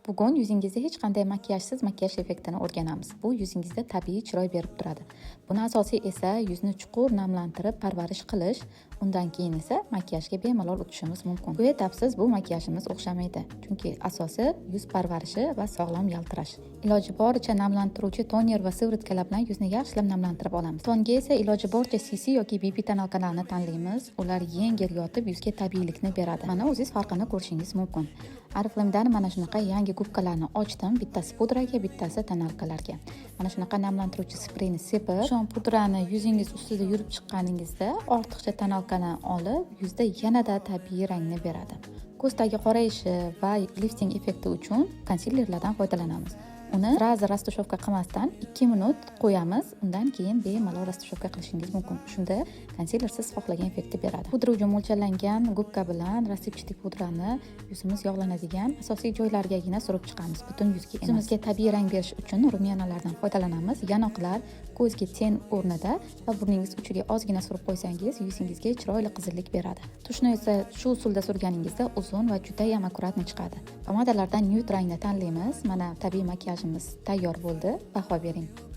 Bugun yuzingizda hech qanday makiyajsiz makiyaj effektini o'rganamiz. Bu yuzingizda tabiiy chiroy berib turadi. Buni asosi esa yuzni chuqur namlantirib parvarish qilish, undan keyin esa makiyajga bemalol o'tishimiz mumkin. Bu etapsiz bu makiyajimiz o'xshamaydi, chunki asosi yuz parvarishi va sog'lom yaltirash. Iloji boricha namlantiruvchi toner va сыворотка lar bilan yuzni yaxshilab namlantirib olamiz. Tonga esa iloji boricha CC yoki BB тоналка larni tanlaymiz. Ular yengil yotib, yuzga tabiiylikni beradi. Mana, o'zingiz farqini ko'rishingiz mumkin. Oriflamedan mana shunaqa yangi губка larni ochdim. Bittasi pudraga, bittasi тоналка larga. Mana shunaqa namlantiruvchi spreyni sepib, shom pudrani yuzingiz ustida yurib chiqqaningizda ortiqcha тоналка ni olib, yuzda yanada tabiiy rangni beradi. Ko'z tagi qorayishi va lifting effekti uchun konsilerlardan foydalanamiz. Uni сразу растушёвка qilmasdan 2 minut qo'yamiz. Undan keyin bemalol растушёвка qilishingiz mumkin. Shunda konsiler siz xohlagan effektni beradi. Pudra uchun mo'ljallangan губка bilan рассыпчатый pudrani yuzimiz yog'lanadigan asosiy joylargagina surib chiqamiz, butun yuzga emas. Yuzimizga tabiiy rang berish uchun румяна lardan foydalanamiz. Yanoqlar, ko'zga тень o'rnida va burningiz uchiga ozgina surib qo'ysangiz, yuzingizga chiroyli qizillik beradi. Тушь ni esa shu usulda surganingizda uzun va judayam аккуратный chiqadi. Pomadalardan nude rangni tanlaymiz. Mana, tabiiy makiyajimiz tayyor bo'ldi. Baho bering.